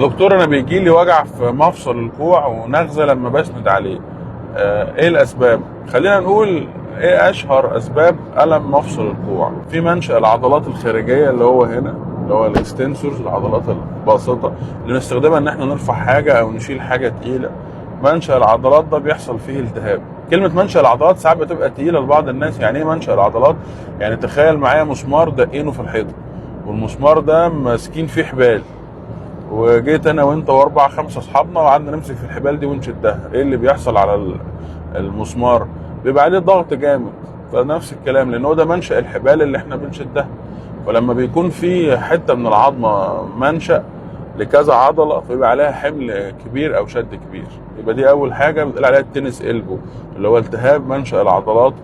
دكتور انا بيجي لي وجع في مفصل الكوع ونغزه لما بسند عليه، ايه الاسباب؟ خلينا نقول ايه اشهر اسباب الم مفصل الكوع. في منشأ العضلات الخارجية اللي هو هنا، اللي هو ال extensors، العضلات الباسطه اللي بنستخدمها ان احنا نرفع حاجة او نشيل حاجة تقيلة. منشأ العضلات ده بيحصل فيه التهاب. كلمة منشأ العضلات ساعات بتبقى تقيلة لبعض الناس. يعني ايه منشأ العضلات؟ يعني تخيل معايا مسمار دقينه في الحيطة، والمسمار ده ماسكين فيه حبال، وجيت انا وانت واربع خمسة اصحابنا وقعدنا نمسك في الحبال دي ونشدها. ايه اللي بيحصل على المسمار؟ بيبقى عليه ضغط جامد. فنفس الكلام، لان هو ده منشأ الحبال اللي احنا بنشدها. فلما بيكون في حتة من العظمة منشأ لكذا عضلة، فيبقى عليها حمل كبير او شد كبير. يبقى دي اول حاجة بنقول عليها ال tennis elbow، اللي هو التهاب منشأ العضلات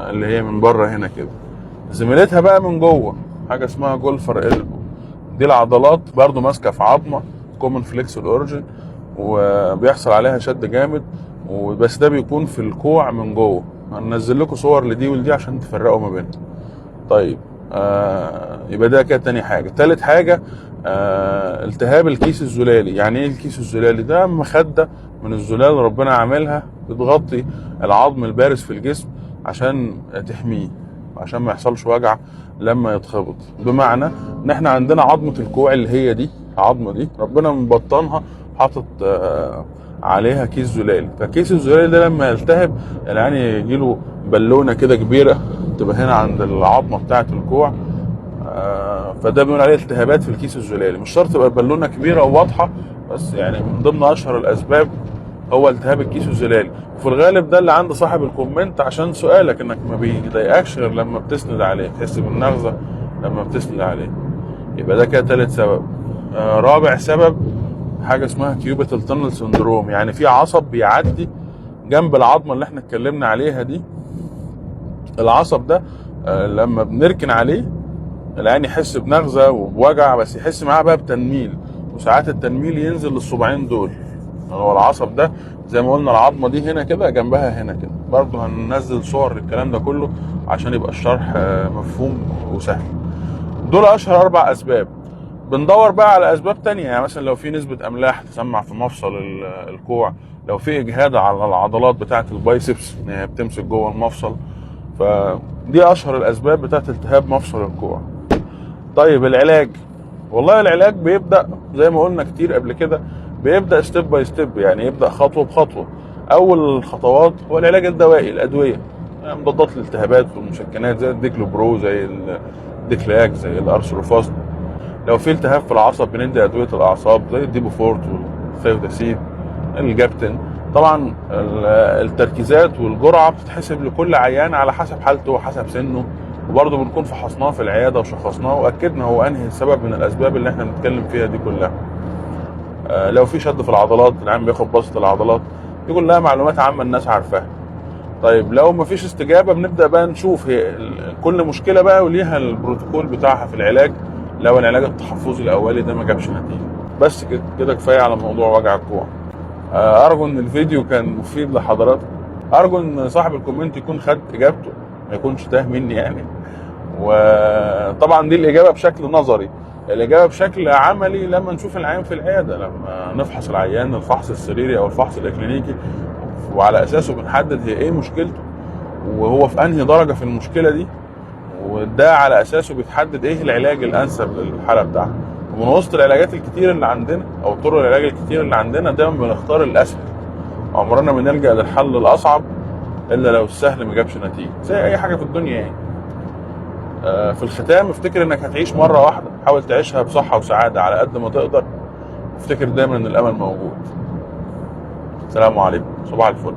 اللي هي من بره هنا كده. زميلتها بقى من جوه حاجة اسمها golfer elbow، دي العضلات برضو ماسكه في عظمه common flexor origin، وبيحصل عليها شد جامد، وبس ده بيكون في الكوع من جوه. هننزل لكم صور لدي ولدي عشان تفرقوا ما بينهم. طيب يبقى ده كده تاني حاجة. تالت حاجة التهاب الكيس الزلالي. يعني ايه الكيس الزلالي؟ ده مخده من الزلال ربنا عاملها بتغطي العظم البارز في الجسم عشان تحميه، عشان ما يحصلش وجع لما يتخبط. بمعنى ان احنا عندنا عظمه الكوع اللي هي دي، العظمة دي ربنا مبطنها حاطط عليها كيس زلالي. فكيس الزلالي ده لما يلتهب يعني يجيله بالونه كده كبيرة تبقى هنا عند العظمة بتاعه الكوع، فده بنقول عليه التهابات في الكيس الزلالي. مش شرط تبقى البالونة كبيرة وواضحة، بس يعني من ضمن اشهر الاسباب هو التهاب الكيس الزلالي. وفي الغالب ده اللي عند صاحب ال comment، عشان سؤالك انك ما بيضايقكش غير لما بتسند عليه، تحس بالنغزه لما بتسند عليه. يبقى ده كده تالت سبب. رابع سبب حاجة اسمها cubital tunnel syndrome. يعني في عصب بيعدي جنب العظمة اللي احنا اتكلمنا عليها دي. العصب ده لما بنركن عليه العيان يحس بنغزه وبوجع، بس يحس معاه بقى بتنميل، وساعات التنميل ينزل للصباعين دول. هو العصب ده زي ما قلنا العظمة دي هنا كده جنبها هنا كده. برضه هننزل صور للكلام ده كله عشان يبقى الشرح مفهوم وسهل. دول اشهر اربع اسباب. بندور بقى على اسباب تانية، يعني مثلا لو في نسبة املاح تسمع في مفصل الكوع، لو في اجهاد على العضلات بتاعة ال biceps ان هي بتمسك جوه المفصل. فدي اشهر الاسباب بتاعة التهاب مفصل الكوع. طيب العلاج، والله العلاج بيبدأ زي ما قلنا كتير قبل كده، بيبدأ step by step، يعني يبدأ خطوة بخطوة. اول الخطوات هو العلاج الدوائي، الادوية، يعني مضادات الالتهابات والمسكنات زي الديكلوبرو، زي الديكلاك، زي الارثروفاست. لو في التهاب في العصب بندي ادوية الاعصاب زي الديبوفورت والثيوداسيد، الجابتن. طبعا التركيزات والجرعه بتتحسب لكل عيان على حسب حالته وحسب سنة، وبرضه بنكون فحصناه في العيادة وشخصناه واكدنا هو انهي سبب من الاسباب اللي احنا بنتكلم فيها دي كلها. لو في شد في العضلات العيان بياخد بسط العضلات، دي كلها معلومات عامة الناس عارفاها. طيب لو مفيش استجابة بنبدا بقى نشوف هي كل مشكلة بقى وليها البروتوكول بتاعها في العلاج، لو العلاج التحفظي الاولي ده ما جابش نتيجة. بس كده كفاية على موضوع وجع الكوع. ارجو ان الفيديو كان مفيد لحضراتكم، ارجو ان صاحب ال comment يكون خد اجابته، ما يكونش تاه مني يعني. وطبعا دي الاجابة بشكل نظري، الاجابة بشكل عملي لما نشوف العيان في العيادة، لما نفحص العيان الفحص السريري او الفحص الاكلينيكي، وعلى اساسه بنحدد هي ايه مشكلته وهو في انهي درجه في المشكلة دي، وده على اساسه بيتحدد ايه العلاج الانسب للحالة بتاعته. ومن وسط العلاجات الكتير اللي عندنا او طرق العلاج الكتير اللي عندنا دايما بنختار الاسهل، عمرنا ما نلجا للحل الاصعب الا لو السهل ما جابش نتيجة، زي اي حاجة في الدنيا يعني. في الختام افتكر انك هتعيش مرة واحدة، حاول تعيشها بصحة وسعادة على قد ما تقدر، وافتكر دايما ان الامل موجود. السلام عليكم، صباح الفل.